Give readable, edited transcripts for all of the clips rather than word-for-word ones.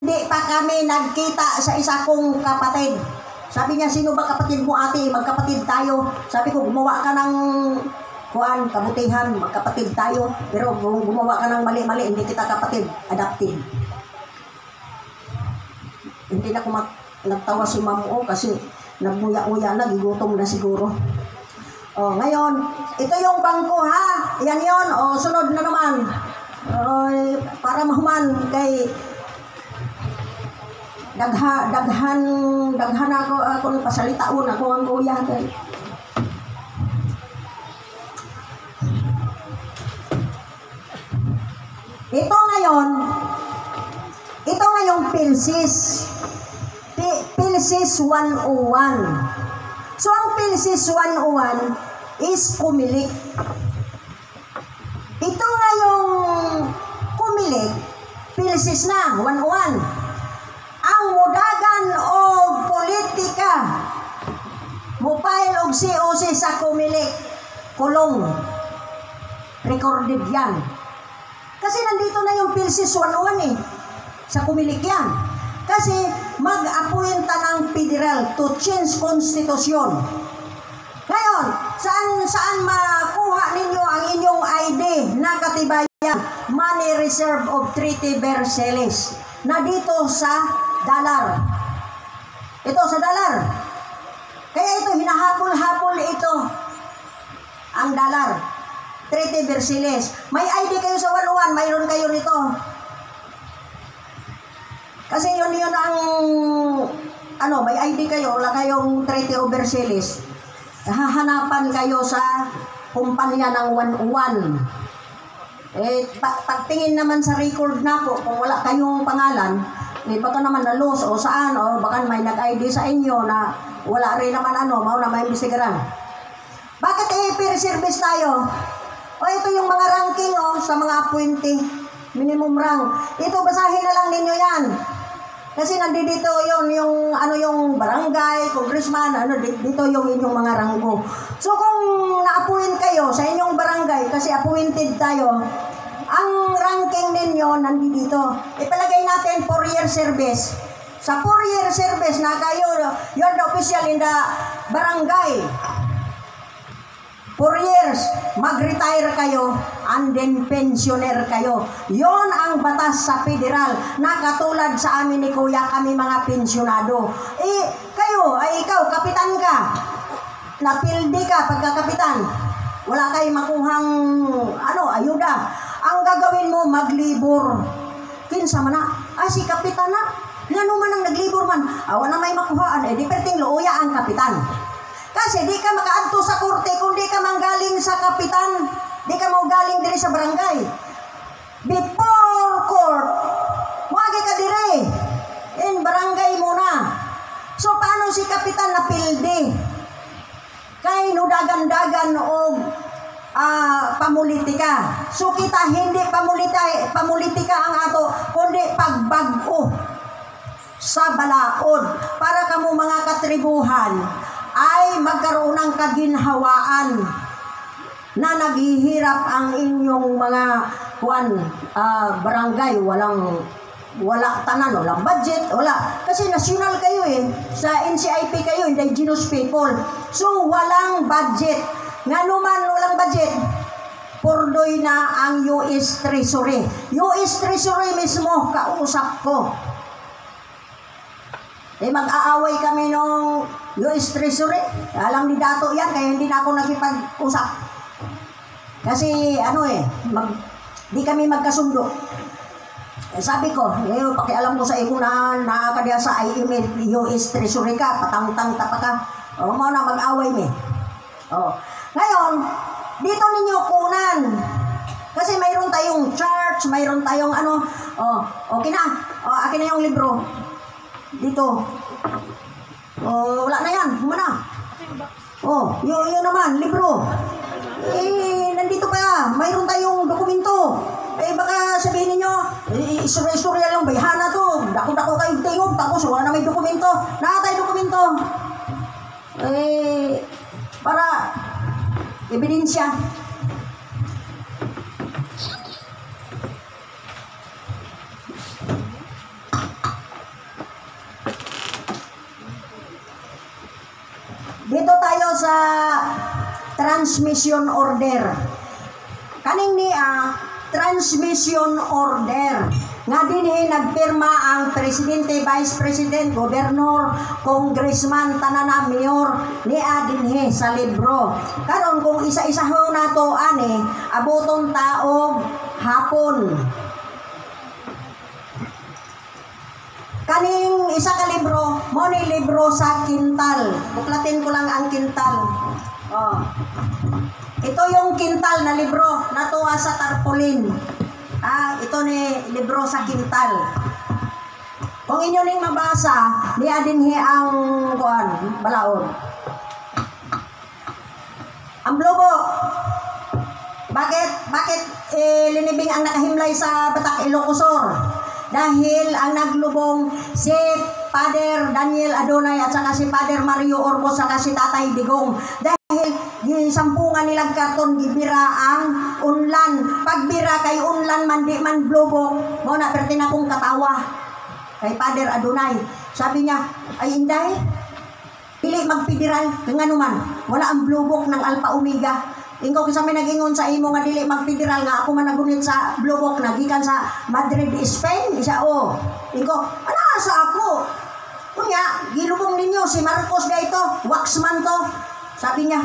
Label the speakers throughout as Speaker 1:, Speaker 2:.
Speaker 1: hindi pa kami nagkita sa isa kong kapatid. Sabi niya, sino ba kapatid mo ate? Magkapatid tayo. Sabi ko, gumawa ka ng kabutihan, magkapatid tayo. Pero kung gumawa ka ng mali-mali, hindi kita kapatid, adopted. Hindi na nagtawa si Mamo kasi nagmuya-uya na, gigutom na siguro. Ngayon, ito yung bangko ha. Yan yon. Sunod na naman. Para mahuman kay daghan ako ng pasalitaon ako ang kuya kay ito ngayong Pilsis 101. So ang Pilsis 101 is kumilik. Ito ngayong kumilik Pilsis na 101. Ang mudagan o politika mupile og COC sa kumilik kulong recorded yan kasi nandito na yung Pilsis 101 sa kumilik yan kasi mag-apuwenta ng federal to change constitution. Ngayon, saan makuha ninyo ang inyong ID na katibayan money reserve of Treaty Versailles na dito sa dollar. Ito sa dollar. Kaya ito, hinahabol-habol ito. Ang dollar. Treaty Versailles. May ID kayo sa 101, mayroon kayo nito. Kasi yun ang, may ID kayo, wala kayong Treaty of Versailles. Hahanapan kayo sa kumpanya ng 101. Pagtingin naman sa record na po, kung wala kayong pangalan, baka naman na-lose o saan, o baka may nag-ID sa inyo na wala rin naman mauna may imbestigaran. Bakit i-service tayo? Ito yung mga ranking sa mga appointee, minimum rank. Ito, basahin na lang ninyo yan. Kasi nandito yung barangay, congressman, dito yung inyong mga rangko. So kung na-appoint kayo sa inyong barangay, kasi appointed tayo, ang ranking ninyo nandito. Ipalagay natin 4-year service. Sa 4-year service na kayo, you're the official in the barangay. 4 years, mag-retire kayo, and then pensioner kayo. Yon ang batas sa federal na katulad sa amin ni Kuya, kami mga pensionado. Ikaw, kapitan ka. Napildi ka pagkakapitan. Wala kayong makuhang ayuda. Ang gagawin mo, maglibor. Kinsa man na? Si kapitan na. Ngano man ang naglibor man? Awa na may makuhaan. Di perting looya ang kapitan. Kasi di ka makaadto sa korte kung di ka manggaling sa kapitan. Di ka galing diri sa barangay. Before court, wagi ka diri. In barangay muna. So paano si kapitan napildi? Kay nudagan-dagan o pamulitika. So kita hindi pamulitika ang ato, kundi pagbag-o sa balaod para kamo mga katribuhan ay magkaroon ng kaginhawaan na naghihirap ang inyong mga barangay. Wala tanan, walang budget, wala. Kasi national kayo sa NCIP kayo, indigenous people. So walang budget. Nga naman walang budget, purdoy na ang US Treasury. US Treasury mismo, kausap ko. Mag-aaway kami nung US Treasury. Alam ni Dato yan, kaya hindi na ako nakipag-usap. Kasi di kami magkasundo. Sabi ko, pakialam ko sa iyo na nakakadiya sa email US Treasury ka, patang-tang tapa ka. Mo na mag-away mi. Ngayon, dito ninyo kunan. Kasi mayroon tayong church, mayroon tayong okay na. Akin na yung libro. Dito. Wala na yan. Humana. Yun naman, libro. Nandito pa. Mayroon tayong dokumento. Baka sabihin ninyo, istorya lang, bayhana to. Dako-dako kayo tingog, tapos wala na may dokumento. Nakatay dokumento. Para ebidensya. transmission order. Kaning niya transmission order nga dinhi nagpirma ang presidente, vice president, gobernador, congressman, tanana, mayor niya dinhi sa libro. Karon kung isa-isa ho nato ani abuton taog hapon. Kaning isa ka libro mo ni libro sa kintal. Buklatin ko lang ang kintal. Oh. Ito yung kintal na libro natuwa sa tarpaulin. Ito ni libro sa kintal. Kung inyo ning mabasa, niya dinhi ang balaod. Ang blobo. Bakit linibing ang nakahimlay sa Batak Ilocosur? Dahil ang naglubong si Father Daniel Adonay at saka si Father Mario Orbos at saka si Tatay Digong. Dahil gisampungan nilang karton gibira ang unlan. Pagbira kay unlan man di man blubok, mo na pertin akong katawa kay Father Adonay. Sabi niya, ay inday, dili magpidiral nga naman, wala ang blubok ng Alpha Omega. Ingko kisa may nagingon sa imo nga dili magfederal nga ako man nagunit sa blubok nagikan sa Madrid, Spain. Isa Ingko, ana sa ako. Kunya, gilubong ninyo si Marcos dito, waxman to. Sabi niya,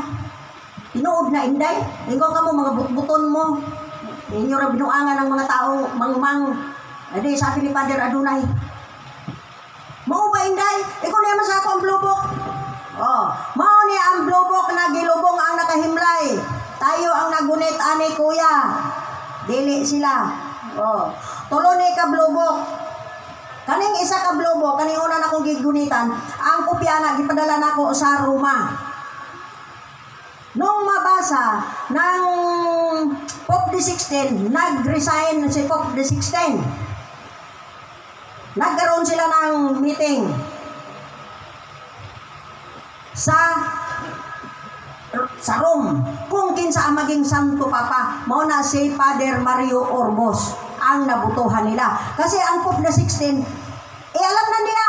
Speaker 1: tinuod na inday. Ingko kamo mga butbuton mo. Inyo ra binuangan ng mga taong mangmang. Adi sabi ni Father Adonay. Mao ba inday? Ikaw niya man sa ako ang blubok. Mao ni ang blubok na gilubong ang nakahimlay. Tayo ang nagunit ani kuya. Dili sila. Tulo ni ka blubok. Kaning isa ka blubok, kaning una na kong gigunitan, ang kopya na gipadala nako sa Roma. Nung mabasa ng Pope XVI, nag-resign si Pope XVI. Nagkaroon sila ng meeting sa Rome kung kinsa ang maging Santo Papa. Mao na si Father Mario Orbos ang nabutuhan nila kasi ang Pope na 16 alam na niya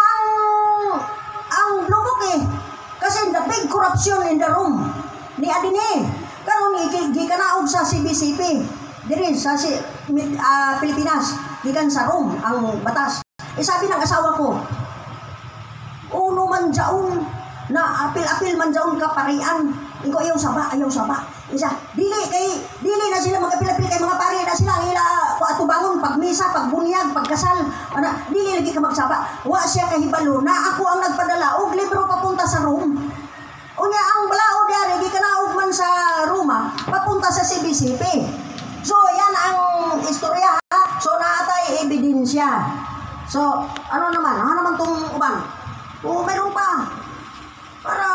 Speaker 1: ang blubok kasi the big corruption in the Rome ni adini karon gikanaog sa CBCP diri sa Pilipinas gikan sa Rome ang batas. Sabi ng asawa ko, uno man jaon na apil-apil man jaon ka parian. Ikaw ayaw saba. Isa, dili na sila mag-apil-apil kay mga pari na sila ila atubangon pag misa, pag bunyag, pag kasal. Dili lagi ka magsaba. Wa siya kahibalo na ako ang nagpadala og libro papunta sa Rome. Unya ang balao diari gikanaog man sa Roma papunta sa CBCP. So yan ang istorya. So naatay ebidensya. So ano naman tong uban? Mayroon pa. Para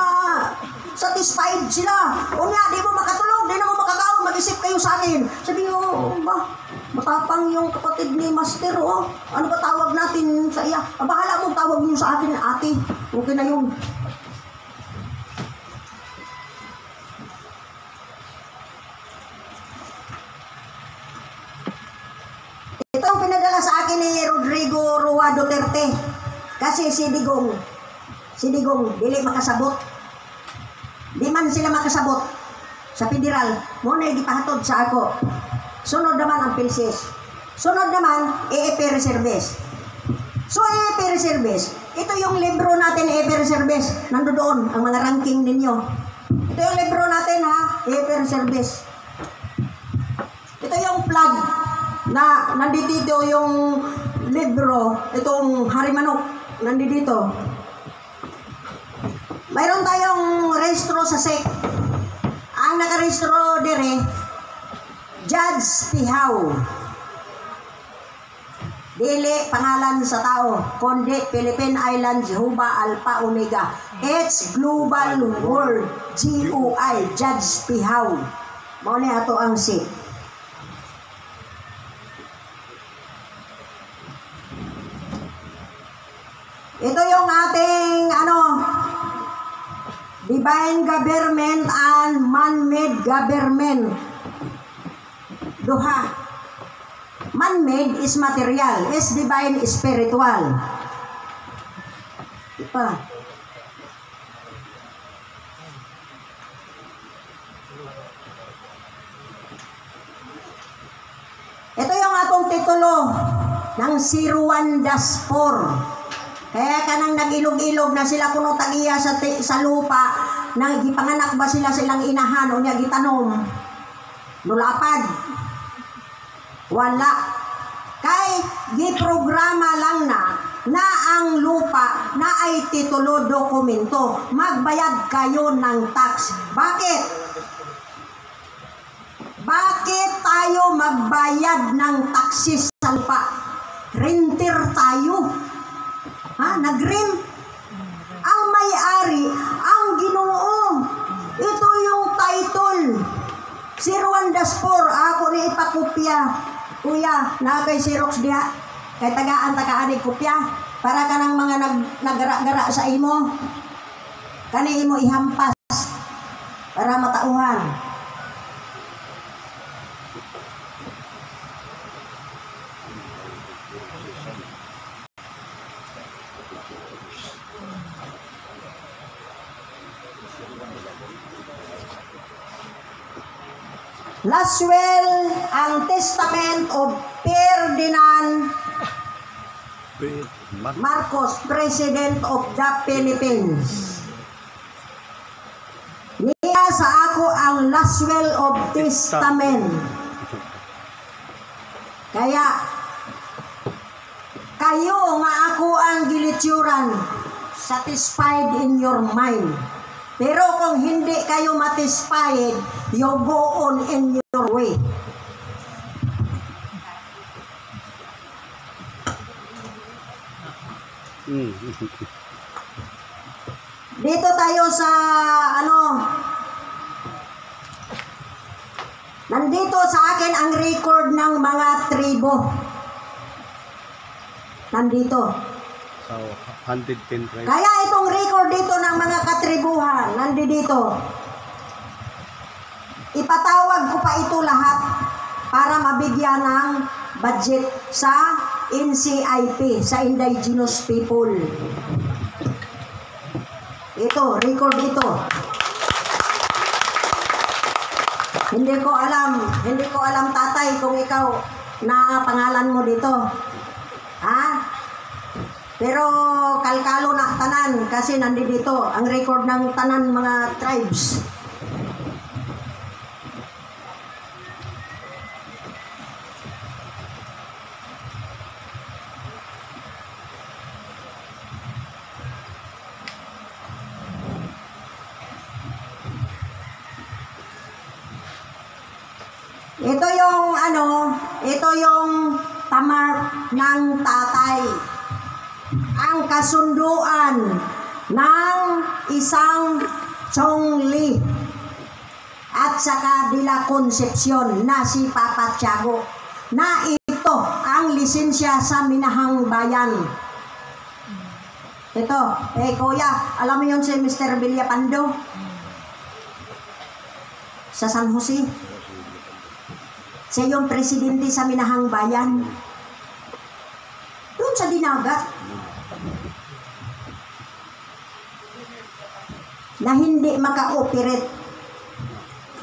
Speaker 1: satisfied sila. Unya, di mo makatulog, di na mo makakaon, mag-isip kayo sa akin. Sabi nyo, matapang yung kapatid ni Master, Ano ba tawag natin sa iya? Bahala mo, tawag nyo sa akin, ate. Okay na yun. Ito ang pinadala sa akin ni Rodrigo Roa Duterte. Kasi si Digong, dili makasabot. Di man sila makasabot sa federal, muna gipahatod sa ako. Sunod naman ang PhilSys. Sunod naman, EEP Reserves. So, EEP Reserves, ito yung libro natin, EEP Reserves. Nandoon ang mga ranking ninyo. Ito yung libro natin, EEP Reserves. Ito yung flag na nandito yung libro, itong Harimanok, nandito. Mayroon tayong rehistro sa SEC. Ang nakarehistro dire, Judge Pihaw. Dili pangalan sa tao, kundi Philippine Islands Jehovah Alpha Omega. It's Global World GOI, Judge Pihaw. Mao ni ato ang SEC. Ito yung ating divine government and man-made government. Duha. Man-made is material, is divine is spiritual. Ipa. Ito yung atong titulo ng 01-4. Kaya kanang nag-ilog-ilog na sila kuno tagiya sa lupa, nang gipanganak ba sila sa ilang inahan o niya gitanom? Nulapad. Wala. Kay giprograma lang na ang lupa na ay titulo dokumento. Magbayad kayo ng tax. Bakit? Bakit tayo magbayad ng taxes sa lupa? Renter tayo. Ha? Nag-rent. Ang may-ari, ang Ginoo. Ito yung title. 01-4, ako ni ipakopya. Kuya, na kay Xerox diha. Kay tagaan ni kopya. Para ka ng mga naggara-gara sa imo. Kani imo ihampas. Para matauhan. Laswell, ang Testament of Ferdinand Marcos, President of the Philippines. Niya sa ako ang Laswell of Testament. Kaya, kayo nga ako ang gilitsuran, satisfied in your mind. Pero kung hindi kayo satisfied, you go on in your way. Dito tayo sa nandito sa akin ang record ng mga tribo. Nandito.
Speaker 2: So, 110 tribes.
Speaker 1: Kaya itong record dito ng mga katribuhan, nandito. Ipatawag ko pa ito lahat para mabigyan ng budget sa NCIP, sa Indigenous People. Ito, record ito. Hindi ko alam tatay kung ikaw na pangalan mo dito. Ha? Pero kalkalo na tanan kasi nandito ang record ng tanan mga tribes. Ito yung tamar ng tatay. Ang kasunduan ng isang Chongli at saka de la Concepcion na si Papa Tiago na ito ang lisensya sa Minahang Bayan. Ito, kuya, alam mo yun si Mr. Villapando? Sa San Jose. Siya yung presidente sa Minahang Bayan. Doon sa Dinagat. Na hindi maka-operate.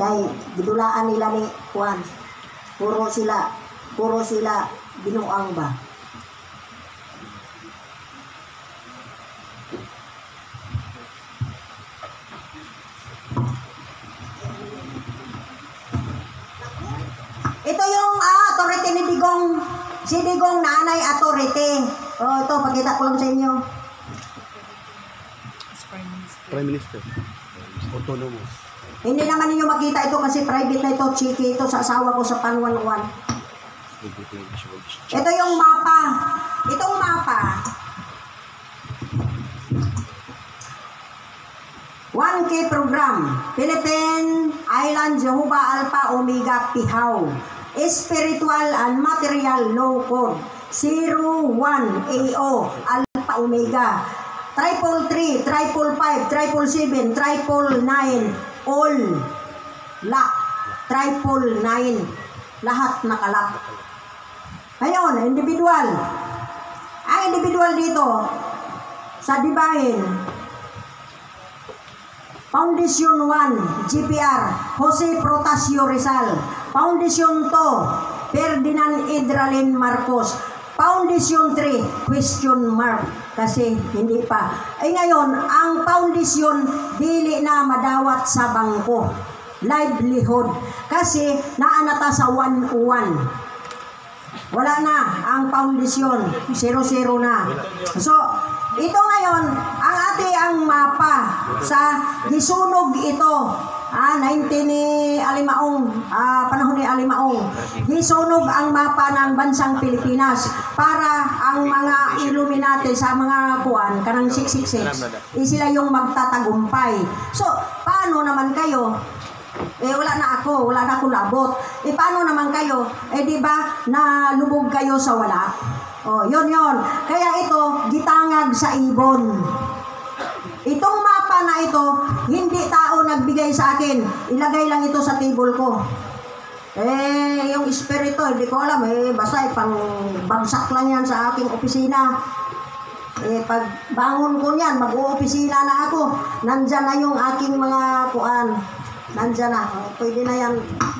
Speaker 1: Kaya gidulaan nila ni Juan. Puro sila binuang ba. Ito yung authority ni Digong. Si Digong nanay authority. Ito, pakita ko lang sa inyo.
Speaker 2: Prime Minister. Autonomous.
Speaker 1: Hindi naman ninyo makita ito kasi private na ito. Chiki ito sa asawa ko sa Panwanwan. Ito yung mapa. Itong mapa. 1K program. Philippine Island Jehovah Alpha Omega Pihaw. Spiritual and Material Law Code 01AO Alpha Omega 333, 555, 777, 999 all lock 999 lahat nakalak. Ngayon, individual. Ang individual dito sa Dibahin Foundation 1, GPR, Jose Protasio Rizal. Foundation 2, Ferdinand Idralin Marcos. Foundation 3, question mark. Kasi hindi pa. Ay ngayon, ang foundation dili na madawat sa bangko. Livelihood. Kasi naanata sa 101. Wala na ang foundation. 0-0 na. So, ito ngayon, ang ang mapa sa gisunog ito. 19 ni Alimaong, panahon ni Alimaong. Gisunog ang mapa ng bansang Pilipinas para ang mga Illuminati sa mga kuan, kanang 666, sila yung magtatagumpay. So, paano naman kayo? Wala na ako labot. Paano naman kayo? Di ba, nalubog kayo sa wala? Yun. Kaya ito, gitangag sa ibon. Itong mapa na ito, hindi tao nagbigay sa akin. Ilagay lang ito sa table ko. Yung espiritu, hindi ko alam. Basta pang bagsak lang yan sa aking opisina. Pag bangon ko niyan, mag-uopisina na ako. Nandyan na yung aking mga kuan. Nandyan na. Pwede na yan.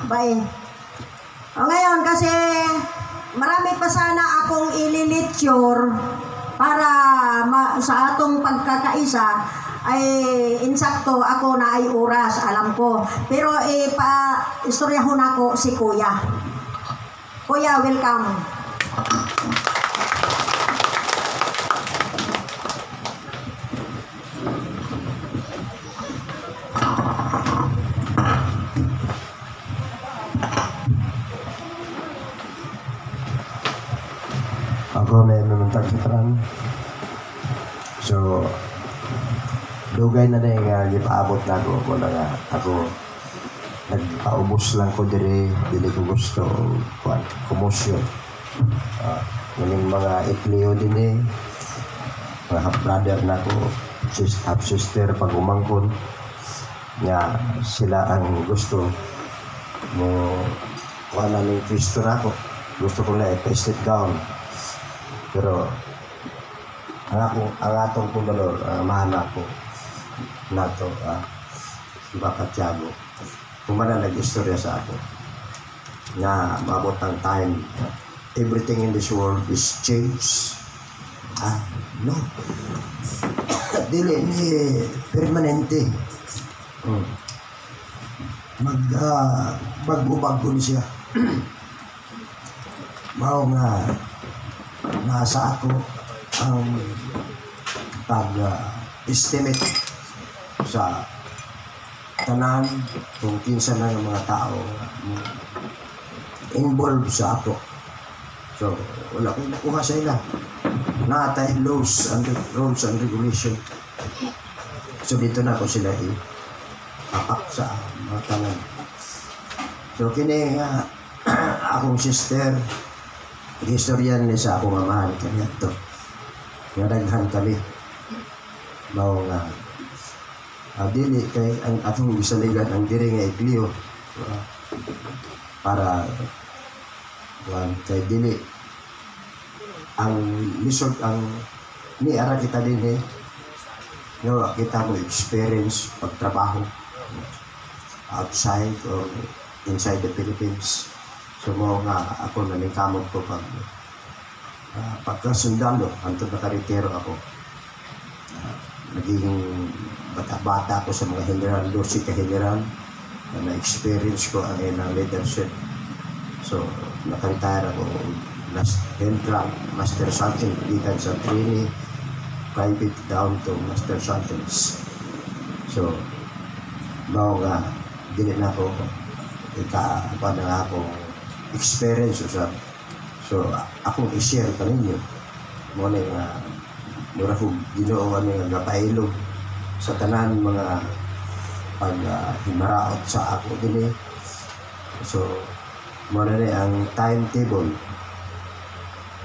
Speaker 1: Bye. Ngayon, kasi marami pa sana akong ililitsure para sa atong pagkakaisa ay insakto ako na ay oras, alam ko. Pero istoryahon ako si Kuya. Kuya, welcome.
Speaker 3: Ako may namuntag sa Tran. So, dugay na na yung gipaabot na ako na nga ako nagpaubos lang ko dili ko gusto komosyon. Yung mga ikliyo din mga half-brother na ko, half-sister pag umangkon nga sila ang gusto mo wala ng Kristo na ako. Gusto ko na i-sit down. Pero ang atong pundalor, mahal ko nato Baka Tiago kumana nag-istorya sa ako na maabot ang time everything in this world is changed. No, dili ni permanente. Mag-ubag ko siya. Mao nga nasa ako ang pag-estimate sa tanan kung kinsa na ng mga tao involved sa ako. So, wala kong nakuha sa ila. Natay rules and regulation. So, dito na ako sila apak sa mga tanan. So, kini akong sister, historian ni sa akong amahan kanya to. Nadaghan kami. Mao nga dili kay ang atong gisaligan ang diri nga ikliyo para kay dili ang lisod ang niara kita din kita mo experience pagtrabaho outside or inside the Philippines. So mo nga ako nalingkamot ko pagkasundalo hantod nakaretiro ako. Naging bata-bata ko sa mga general, 12 ka general na na-experience ko ang ilang leadership. So nakaretire ako last rank, Master Sergeant, gikan sa trainee, private down to Master Sergeants. So mao nga dili na ako pa na ako experience usab. So akong i-share kaninyo mo na nga mura ko Ginoo nga gapailog sa tanan mga himaraot sa ako dinhi. So mo na ang timetable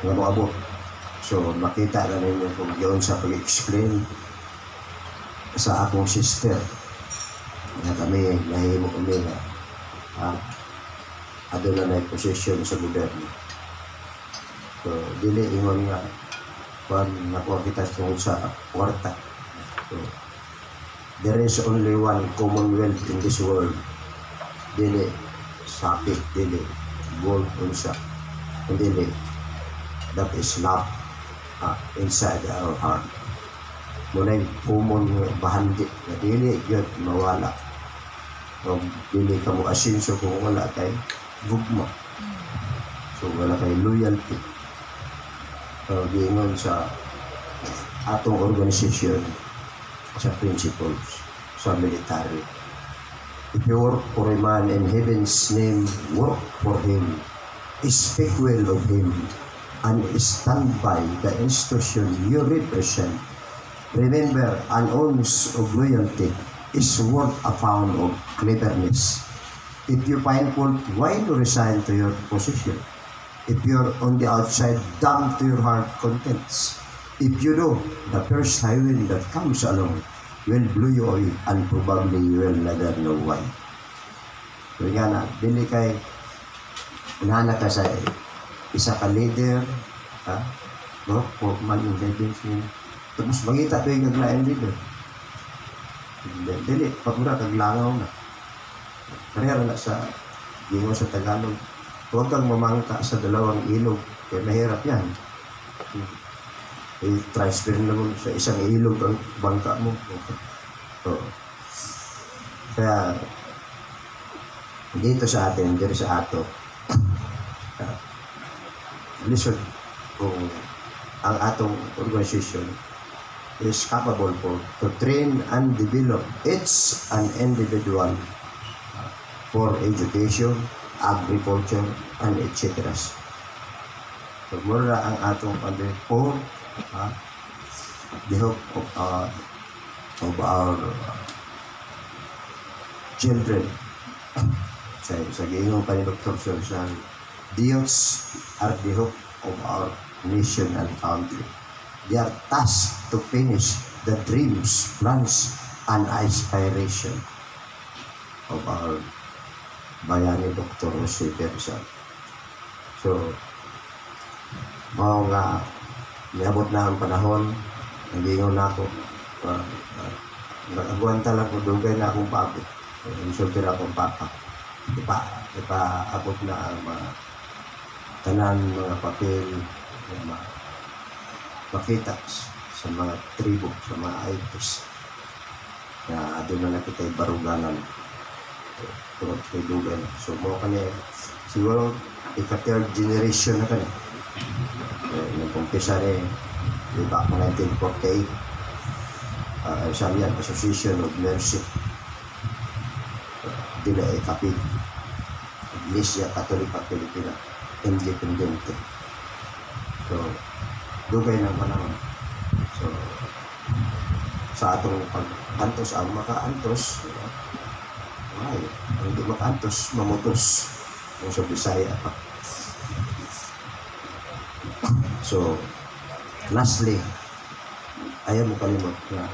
Speaker 3: nga moabot. So makita na ninyo kung giyon sa pag-explain sa akong sister na kami nahimo kami na aduna na posisyon sa gobyerno. So dili ingon nga nakuha kita sa kwarta. So there is only one commonwealth in this world. Dili sapit, dili gold unsa. Hindi, that is love inside our heart. Muna yung common bahandi na dili yun mawala. O dili ka mo asinso kung wala kay gugma. So wala kay loyalty. Gingon sa atong organisasyon sa principles sa military. If you work for a man in heaven's name, work for him, speak well of him, and stand by the institution you represent. Remember, an ounce of loyalty is worth a pound of cleverness. If you find fault, why to resign to your position? If you're on the outside, damn to your heart contents. If you do, the first high wind that comes along will blow you away, and probably you will never know why. Kaya nga na, dili kay nana ka sa isa ka leader, no? For man in heavens name. Tapos mangita ito yung naglaing leader. Dili, pagmura kaglangaw na. Kaya na sa gingo sa Tagalog, huwag kang mamangka sa dalawang ilog, kaya mahirap yan. I-transfer naman sa isang ilog ang bangka mo. So, kaya dito sa atin, dito sa ato, listen, kung ang atong organization is capable to train and develop each an individual for education, agriculture, and etc. So, mura ang atong for the hope of our children. Sa giingong pa ni Dr. Sorsan, Dios are the hope of our nation and country. They are tasked to finish the dreams, plans, and aspiration of our bayani Dr. Jose Rizal. So, mga nga niabot na ang panahon, nagingaw na ako, nag-aguanta lang ko, dugay na akong papit, insulti na akong papa. Ipaabot na ang mga tanan, mga papel, makita sa mga tribo, sa mga itis, na doon na nakita yung baruganan tungkol kay dugay na. So, mga kanya, siguro, ika-third generation na kanya. Nag-umpisa rin, di ba, 1948, Syrian Association of Mercy, dila ay kapit, Iglesia Katolika Pilipina, Independente. So, dugay ng panahon. So, sa atong pag-antos, ang maka-antos, ay, ang hindi maka-antos, mamutos, kung sa Bisaya pa. So, lastly, ayaw mo kalimot na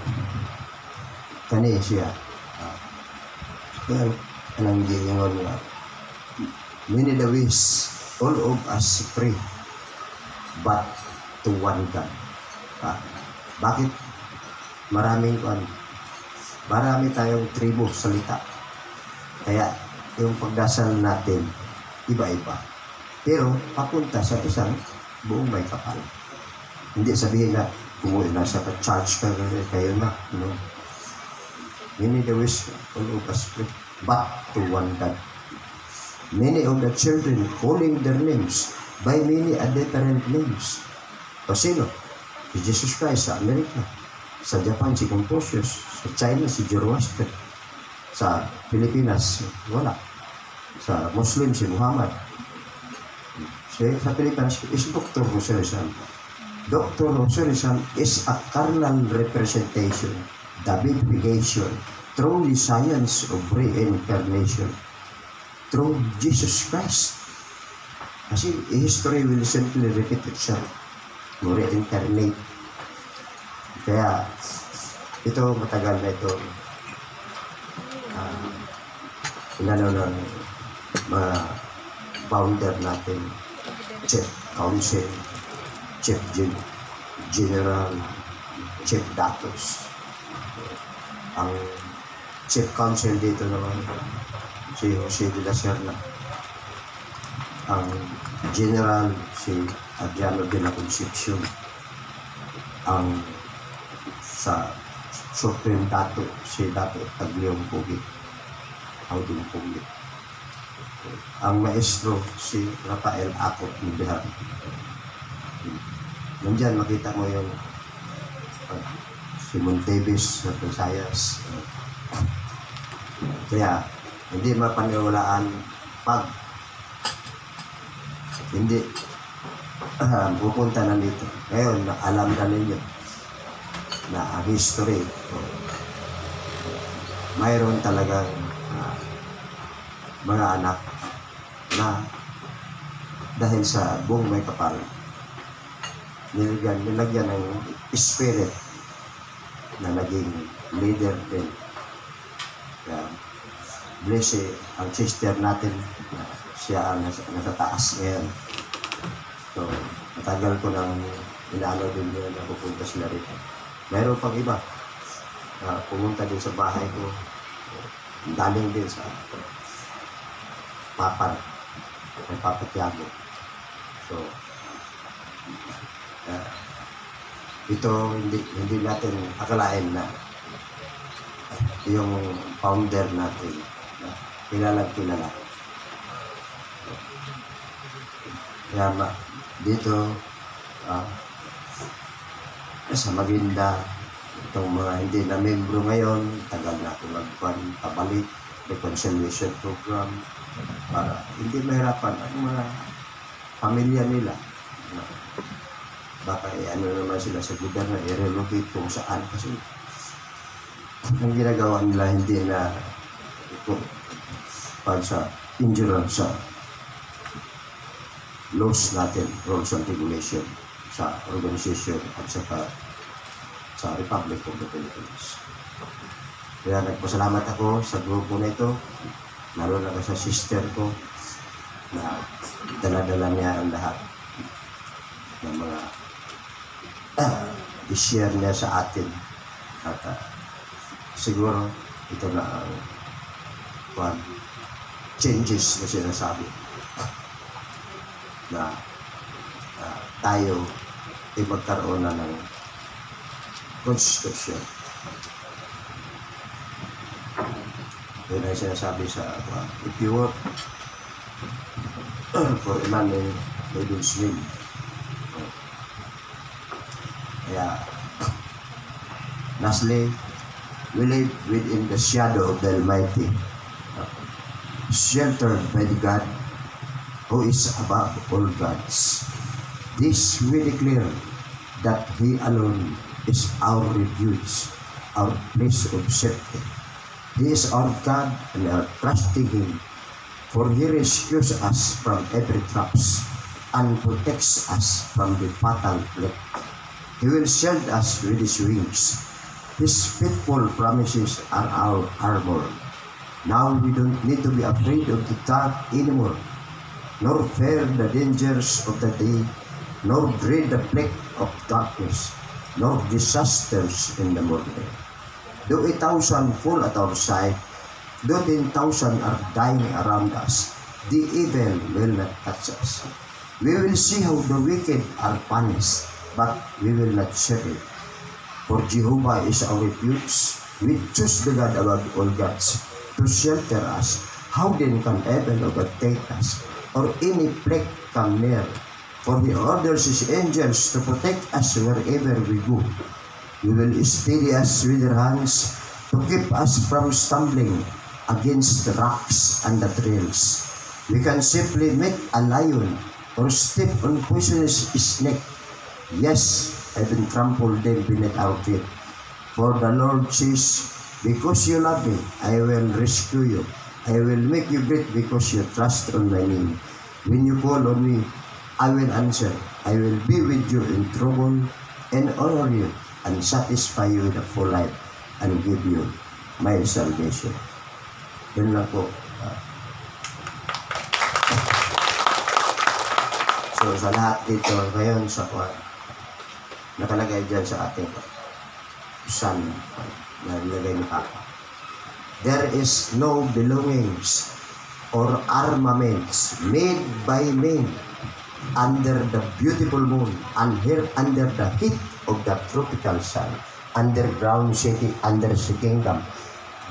Speaker 3: kani siya kaya anong gingon nga many the ways, all of us pray but to one God. Bakit? Marami tayong tribo salita, kaya yung pagdasal natin iba-iba, pero papunta sa isang buong may kapal. Hindi sabihin na kung nasa ka-charge ka kayo na, no? Many the ways, all of us pray, but to one God. Many of the children calling their names by many different names. O sino? Si Jesus Christ sa Amerika, sa Japan si Confucius, sa China si Zoroaster, sa Pilipinas wala, sa Muslim si Muhammad, sa Pilipinas is Dr. Jose Rizal. Dr. Jose Rizal is a carnal representation, the vivification, through the science of reincarnation, through Jesus Christ. Kasi history will simply repeat itself, to reincarnate. Kaya ito matagal na ito inano ng mga founder natin, Chief Council, Chief General, Chief Datos. Ang Chief Council dito naman si Jose de la Serna. ang General si Adriano de la Concepcion, ang sa Supreme Dato si Dato Tagliong Pugi, Auding Pugi, ang maestro si Rafael Acot Nubihar. Nandiyan makita mo yung si Montevis sa Visayas. Kaya hindi mapaniwalaan pag hindi pupunta na dito. Ngayon, alam na ninyo na ang history, mayroon talagang mga anak na dahil sa buong may kapal, nilagyan ng spirit na naging leader din. Kaya, bless ang sister natin, siya ang nasa taas ngayon. So, matagal ko nang inaano din nila na pupunta sila rito. Mayroon pang iba pumunta din sa bahay ko, galing din sa Papa Tiago. So, ito hindi natin akalain na yung founder natin kilalang kilala. Kaya dito sa Maguinda, itong mga hindi na membro ngayon, tagal na ito pabalik, reconciliation program, para hindi mahirapan ang mga pamilya nila. Baka ano naman sila sa gobyerno, i-relocate kung saan, kasi ang ginagawa nila hindi na sa endurance sa laws natin, rules and regulation sa organization at sa Republic of the Philippines. Kaya nagpasalamat ako sa grupo na ito, lalo na sa sister ko na dala-dala niya ang lahat ng mga i-share niya sa atin. At siguro ito na ang changes na sinasabi na tayo ay magkaroon na ng constitution. Yun ang sinasabi sa if you work for a man they will swim. Kaya lastly, we live within the shadow of the Almighty, sheltered by the God who is above all gods. This we declare that He alone is our refuge, our place of safety. He is our God and we are trusting Him, for He rescues us from every traps and protects us from the fatal plague. He will shield us with His wings. His faithful promises are our armor. Now we don't need to be afraid of the dark anymore, nor fear the dangers of the day, nor dread the plague of darkness, nor disasters in the morning. Though 1,000 fall at our side, though 10,000 are dying around us, the evil will not touch us. We will see how the wicked are punished, but we will not share it. For Jehovah is our refuge. We choose the God above all gods to shelter us. How then can evil overtake us, or any plague come near? For He orders His angels to protect us wherever we go. He will steady us with their hands to keep us from stumbling against the rocks and the trails. We can simply meet a lion or step on poisonous snake. Yes, even trample them beneath our feet. For the Lord says, because you love me, I will rescue you. I will make you great because you trust on my name. When you call on me, I will answer. I will be with you in trouble and honor you and satisfy you with a full life and give you my salvation. Yun lang po. So sa lahat dito, ngayon sa nakalagay dyan sa ating son na nilagay ni Papa. There is no belongings or armaments made by men under the beautiful moon and here under the heat of the tropical sun, underground city, under the kingdom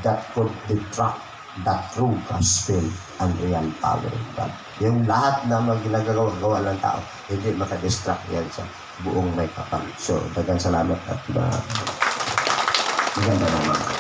Speaker 3: that could detract the true gospel and real power of God. Yung lahat na mga ginagawa ng tao, hindi makadistract yan sa buong may kapal. So, dagang salamat at maganda naman.